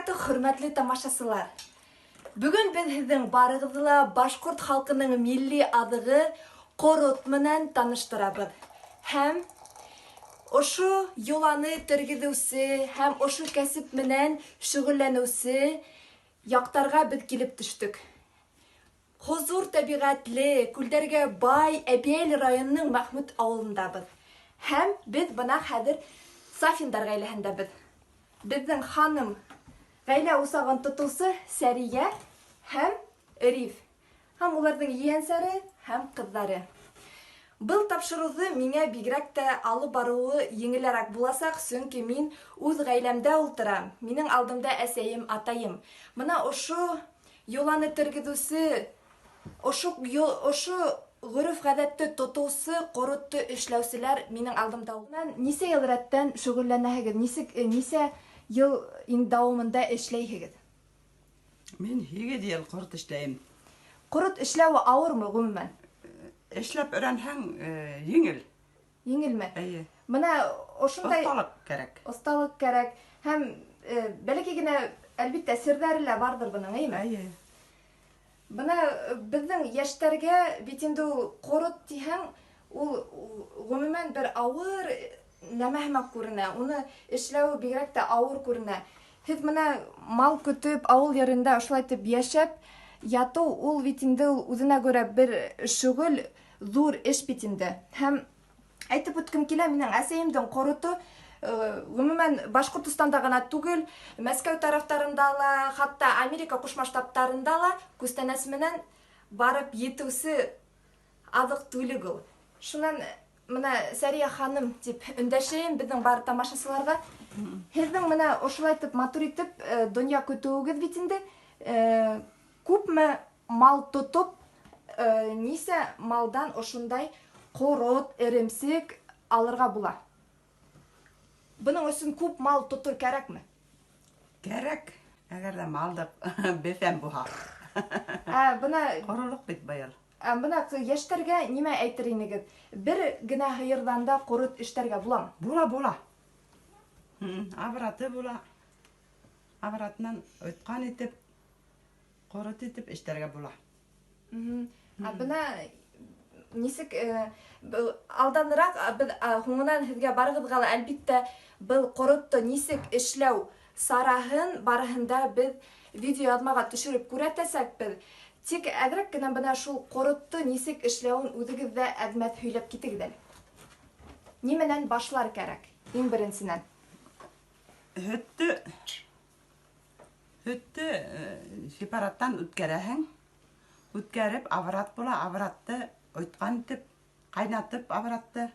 Бәрәкәтүх, хөрмәтле тамашасылар! Бөгөн беҙ һеҙҙең барығыҙҙы ла башҡорт халҡының милли аҙығы ҡорот менән таныштырабыҙ. Һәм ошо йоланы тергеҙеүсе һәм ошо кәсеп менән шөгыльләнеүсе яҡтарға беҙ килеп төштөк. Хозур тәбиғәтле, күлдәргә бай Әбйәлил районының Мәхмүт ауылындабыҙ. Һәм беҙ бына хәҙер Сафиндар ғаиләһендәбеҙ. Беҙҙең ханым ғаилә усағын тотоусы Сәрия һәм Риф. Һәм уларҙың ейәнсәре һәм ҡыҙҙары. Был тапшырыуҙы миңә бигерәк тә алып барыуы еңелерәк буласаҡ, сөнки мин үҙ ғаиләмдә ултырам, минең алдымда әсәйем, атайым. Бына ошо Йоланы тергеҙеүсе, ошо ошо гореф-ғәҙәтте тотоусы, ҡоротто эшләүселәр минең алдымда. Нисә йыл рәттән шөгөлләнәһегеҙ, нисек нисә йыл дауамында эшләйһегеҙ? Мин 8 йыл ҡорот эшләйем. Ҡорот эшләүе ауырмы ғөмүмән? Эшләп өйрәнһәң, еңел. Еңелме? Әйе. Бына ошондай Оҫталыҡ кәрәк. Оҫталыҡ кәрәк. Һәм бәләкәй генә, әлбиттә, серҙәре лә барҙыр бының, әйеме? Әйе. Бына беҙҙең йәштәргә бит инде ул ҡорот тиһәң, ул ғөмүмән бер ауыр нәмә һымаҡ күренә. Уны эшләүе бигерәк тә ауыр күренә. Һеҙ бына мал көтөп, ауыл ерендә ошолай итеп йәшәп ятыу, ул бит инде ул үҙенә күрә бер шөгөл, ҙур эш бит инде. Һәм әйтеп үткем килә, минең әсәйемдең ҡорото ғөмүмән Башҡортостанда ғына түгел, Мәскәү тарафтарында ла, хатта Америка Ҡушма Штаттарында ла күстәнәс менән барып етеүсе аҙыҡ-түлек ул. Шунан бына Сәрия ханым тип өндәшәйем беҙҙең бар тамашасыларға. Һеҙҙең бына ошолай итеп матур итеп донъя көтөүегеҙ бит инде. Күпме мал тотоп, нисә малдан ошондай ҡорот, эремсек алырға була? Бының өсөн күп мал тотор кәрәкме? Кәрәк, әгәр ҙә малды беҫәм булһа. Ә бына Ҡоролоҡ бит быйыл. Ә бына йәштәргә нимә әйтер инегеҙ? Бер генә һыйырҙан да ҡорот эштәргә буламы? Була, була. Обраты була. Обратынан ойотҡан итеп, ҡорот итеп эштәргә була. Ә бына нисек алданыраҡ беҙ һуңынан һеҙгә барығыҙға ла әлбиттә был ҡоротто нисек эшләү сараһын барыһында беҙ видеояҙмаға төшөрөп күрәтәсәкбеҙ. Тик әҙерәк кенә бына шул ҡоротто нисек эшләүен үҙегеҙ ҙә әҙмәҫ һөйләп китегеҙ әле. Нимәнән башлар кәрәк иң беренсенән? Һөттө сепараттан үткәрәһең. Үткәреп обрат була, обратты ойотҡан итеп, ҡайнатып обратты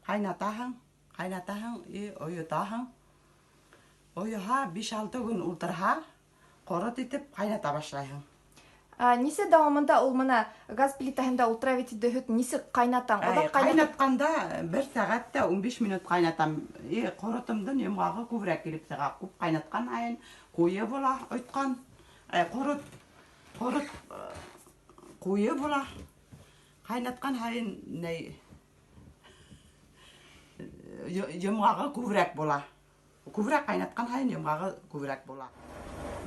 ҡайнатаһың, ҡайнатаһың и ойотаһың. Ойоһа 5-6 көн ултырһа, ҡорот итеп ҡайната башлайһың. Нисә дауамында ул бына газ плитаһында ултыра бит инде һөт, нисек ҡайнатаң? Оҙаҡ ҡайнатып Ҡайнатҡанда 1 сәғәт тә 15 минут ҡайнатам. И ҡоротомдоң йомғағы күберәк килеп сыға. Күп ҡайнатҡан һайын ҡуйы була, ойотҡан. Ҡорот, ҡорот ҡуйы була. Ҡайнатҡан һайын ней йомғағы күберәк була. Күберәк ҡайнатҡан һайын йомғағы күберәк була.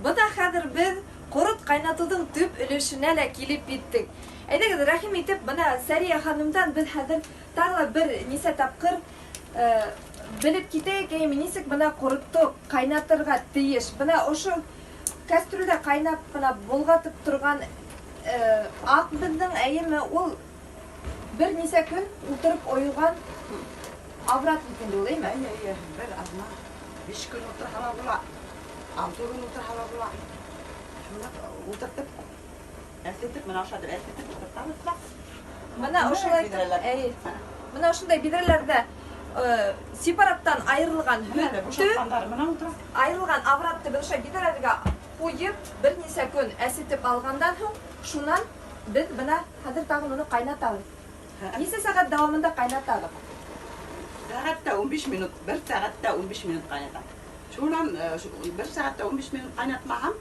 Бына хәҙер беҙ ҡорот ҡайнатыуҙың төп өлөшөнә лә килеп еттек. Әйҙәгеҙ, рәхим итеп, бына Сәрия ханымдан беҙ хәҙер тағы ла бер нисә тапҡыр белеп китәйек, әйме, нисек бына ҡоротто ҡайнатырға тейеш. Бына ошо кәстрүлдә ҡайнап бына болғатып торған аҡ беҙҙең, әйеме, ул бер нисә көн ултырып ойоған аврат бит инде ул, әйме? Әйе, әйе, бер аҙна, 5 көн ултырһа ла була, 6 көн ултырһа ла була. Шуны ултыртып, әсетеп, бына ошо әсетеп ултыртабыҙ ҙа. Бына ошолай итеп, әйе. Бына ошондай биҙрәләрҙә сепараттан айырылған һөттө, бушатҡандар бына ултыра. Айырылған авратты беҙ ошо биҙрәләргә ҡуйып, бер нисә көн әсетеп алғандан һуң, шунан беҙ бына хәҙер тағын уны ҡайнатабыҙ. Нисә сәғәт дауамында ҡайнатабыҙ? Сәғәттә 15 минут, бер сәғәттә 15 минут ҡайнатам. Шунан бер сәғәттә 15 минут ҡайнатмаһам,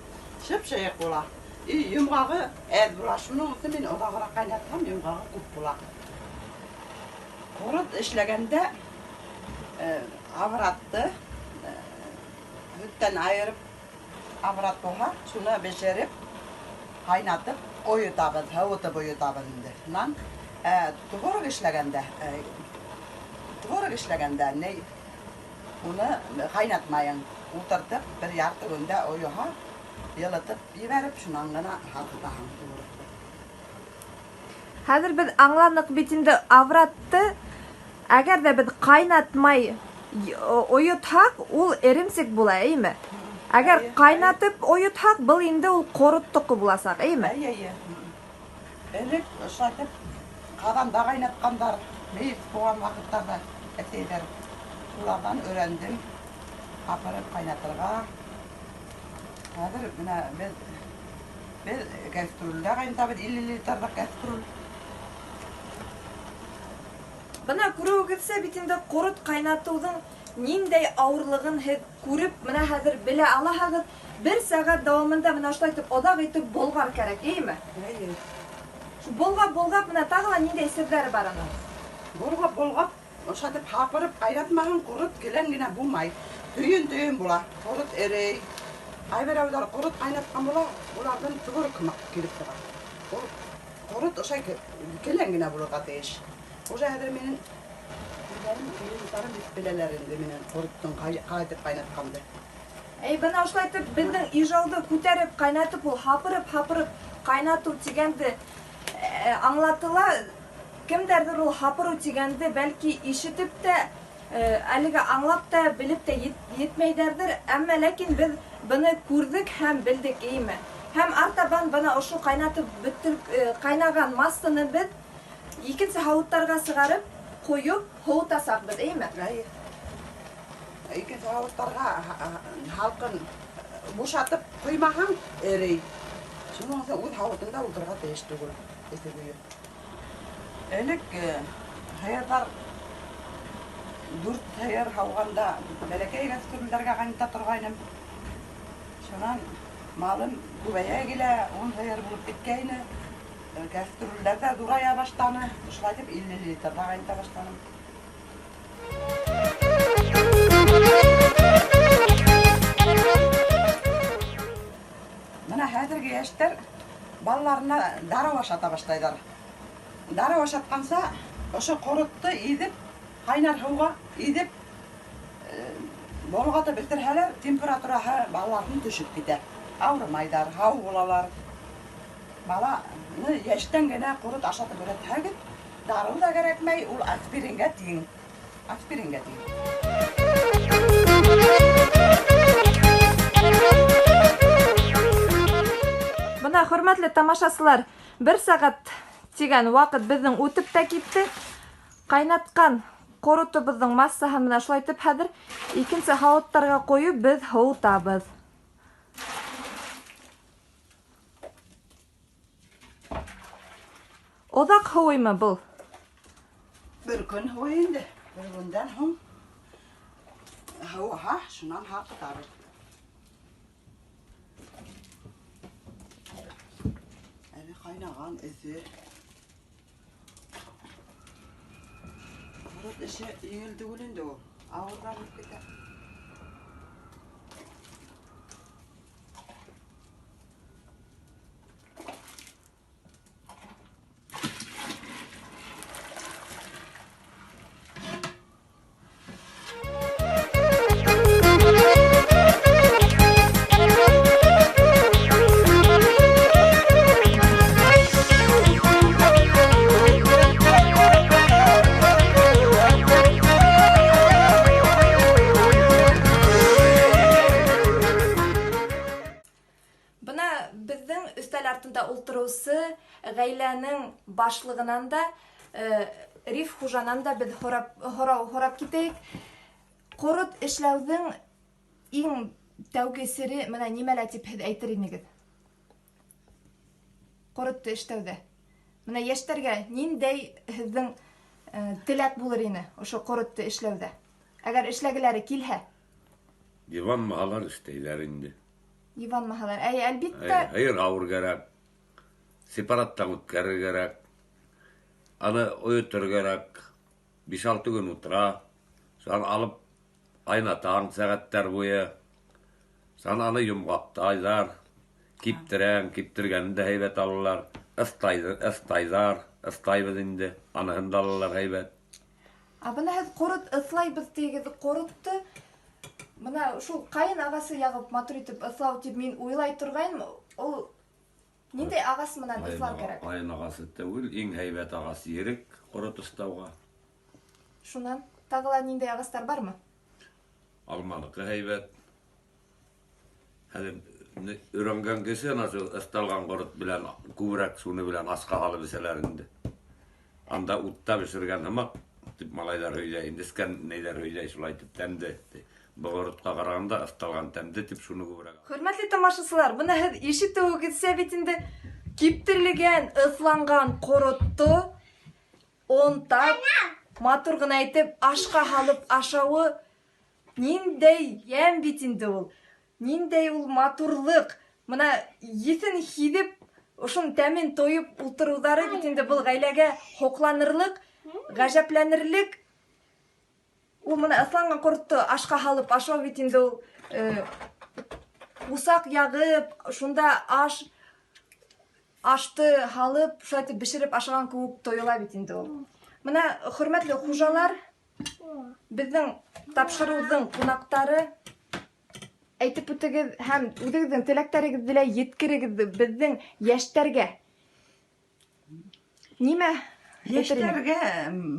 шып-шыйыҡ була. И йомғағы әҙ була. Шуның өсөн мин оҙағыраҡ ҡайнатһам, йомғағы күп була. Ҡорот эшләгәндә авратты һөттән айырып Аврат булһа, шуны бешереп, ҡайнатып ойотабыҙ, һыуытып ойотабыҙ инде. Шунан творог эшләгәндә, творог эшләгәндә ни уны ҡайнатмайың, ултыртып бер ярты көндә ойоһа, йылытып ебәреп, шунан ғына һалҡытаһың творогты. Хәҙер беҙ аңланыҡ бит инде авратты, әгәр ҙә беҙ ҡайнатмай ойотһаҡ, ул эремсек була, эйме? Әгәр ҡайнатып ойотһаҡ, был инде ул ҡороттоҡо буласаҡ, эйме? Эйе, эйе. Элек ошолайтып ҡаҙанда ҡайнатҡандар, мейес булған ваҡыттарҙа әсәйҙәр. Шуларҙан өйрәндем ҡапырып ҡайнатырға. Хәҙер бына беҙ кәстрүлдә ҡайнатабыҙ, 50 литрлыҡ кәстрүл. Бына күреүегеҙсә бит инде ҡорот ҡайнатыуҙың ниндәй ауырлығын һеҙ күреп, бына хәҙер белә алаһығыҙ. Бер сәғәт дауамында бына ошолай итеп оҙаҡ итеп болғар кәрәк, эйме? Эйе. Шу болғап-болғап бына тағы ла ниндәй серҙәре бар аның? Болғап-болғап, ошатып һапырып ҡайнатмаһаң, ҡорот келән генә булмай. Төйөн-төйөн була, ҡорот эрей. Ҡайберәүҙәр ҡорот ҡайнатҡан була, уларҙан творог һымаҡ килеп сыға. Ул ҡорот ошай келән генә булырға тейеш. Уже хәҙер минең үҙҙәрем, клиенттарым бит беләләр инде минең ҡороттоң ҡайтып ҡайнатҡанды. Эй, бына ошолай итеп беҙҙең ижауҙы күтәреп ҡайнатып, ул һапырып-һапырып ҡайнатыу тигәнде аңлатыла. Кемдәрҙер ул һапырыу тигәнде бәлки ишетеп тә, әлегә аңлап та, белеп тә етмәйҙәрҙер. Әммә ләкин беҙ быны күрҙек һәм белдек, эйме? Һәм артабан бына ошо ҡайнатып бөттөр ҡайнаған массаны беҙ икенсе һауыттарға сығарып, ҡойоп, һыуытасаҡбыҙ, эйме? Эйе. Икенсе һауыттарға һалҡын бушатып ҡуймаһаң, эрей. Шуның өсөн үҙ һауытында ултырырға тейеш түгел, эҫе көйө. Элек һыйырҙар 4 һыйыр һауғанда бәләкәй кәстрүлдәргә ҡайната торғайным. Шунан малым күбәйә килә, 10 һыйыр булып киткәйне. Кәстрүлдәр ҙә ҙурая башланы. Шулай итеп 50 литрҙа ҡайната башланым. Бына хәҙерге йәштәр балаларына дарыу ашата башлайҙар. Дарыу ашатҡанса, ошо ҡоротто иҙеп, ҡайнар һыуға иҙеп, болғатып бөтөрһәләр, температураһы балаларҙың төшөп китә. Ауырымайҙар, һау булалар. Баланы йәштән генә ҡорот ашатып өйрәтһәгеҙ, дарыу ҙа кәрәкмәй, ул аспирингә тиң. Аспирингә тиң. Бына, хөрмәтле тамашасылар, бер сәғәт тигән ваҡыт беҙҙең үтеп тә китте. Ҡайнатҡан ҡоротобоҙҙоң массаһын бына шулай итеп хәҙер икенсе һауыттарға ҡойоп беҙ һыуытабыҙ. Оҙаҡ һыуыймы был? Бер көн һыуый инде. Бер көндән һуң һыуыһа, шунан һалҡытабыҙ. Әле ҡайнаған эҫе. Ҡорот эше еңел түгел инде ул. Ауырға булып китә. Ғаиләнең башлығынан да, Риф хужанан да беҙ һорап китәйек. Ҡорот эшләүҙең иң тәүге сере бына нимәлә тип һеҙ әйтер инегеҙ? Ҡоротто эшләүҙә. Бына йәштәргә ниндәй һеҙҙең теләк булыр ине ошо ҡоротто эшләүҙә? Әгәр эшләгеләре килһә? Йыбанмаһалар эшләйҙәр инде. Йыбанмаһалар. Әй, әлбиттә. Әй, һыйыр ауыр кәрәк. Сепараттан үткәрер кәрәк. Аны ойотор кәрәк. Биш-алты көн утыра. Шунан алып ҡайнатаң сәғәттәр буйы. Аны йомғаҡтайҙар, киптерәң, киптергәнен дә һәйбәт алалар. Ыҫтайҙар, ыҫтайбыҙ инде, аныһын да алалар һәйбәт. Ә бына һеҙ ҡорот ыҫлайбыҙ тигеҙ, ҡоротто бына шул ҡайын ағасы яғып матур итеп ыҫлау тип мин уйлай торғайным. Ул ниндәй ағас менән ыҫлау кәрәк? Ҡайын ағасы түгел, иң һәйбәт ағас ерек ҡорот ыҫлауға. Шунан тағы ла ниндәй ағастар бармы? Алманыҡы һәйбәт. Хәҙер өйрәнгән кеше ана шул ыҫталған ҡорот белән күберәк шуны белән асҡа һалып эсәләр инде. Анда утта бешергән һымаҡ тип малайҙар һөйләй, инде эскән нәйҙәр һөйләй, шулай итеп тәмде. Был ҡоротҡа ҡарағанда ыҫталған тәмде тип шуны күберәк. Хөрмәтле тамашасылар, бына һеҙ ишетеүегеҙсә бит инде киптерелгән, ыҫланған ҡоротто онтап, матур ғына итеп ашҡа һалып ашауы ниндәй йәм бит инде ул. Ниндәй ул матурлыҡ. Бына еҫен һиҙеп, ошоноң тәмен тойоп ултырыуҙары бит инде был ғаиләгә һоҡланырлыҡ, ғәжәпләнерлек. Ул бына ыҫланған ҡоротто ашҡа һалып ашау бит инде ул усаҡ яғып, шунда ашты һалып, шулай итеп бешереп ашаған кеүек тойола бит инде ул. Бына, хөрмәтле хужалар, беҙҙең тапшырыуҙың ҡунаҡтары, әйтеп үтегеҙ һәм үҙегеҙҙең теләктәрегеҙҙе лә еткерегеҙ беҙҙең йәштәргә. Нимә әйтер инең? Йәштәргә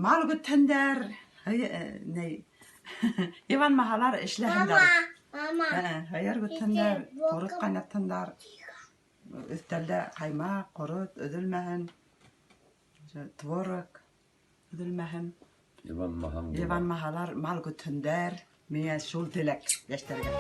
мал көтһөндәр, йыбанмаһалар эшләһендәр. Мама. Һыйыр көтһөндәр, ҡорот ҡайнатһындар. Өҫтәлдә ҡаймаҡ, ҡорот өҙөлмәһен. Творог өҙөлмәһен. Йыбанмаһаң. Йыбанмаһалар мал көтһөндәр. Миңә шул теләк йәштәргә.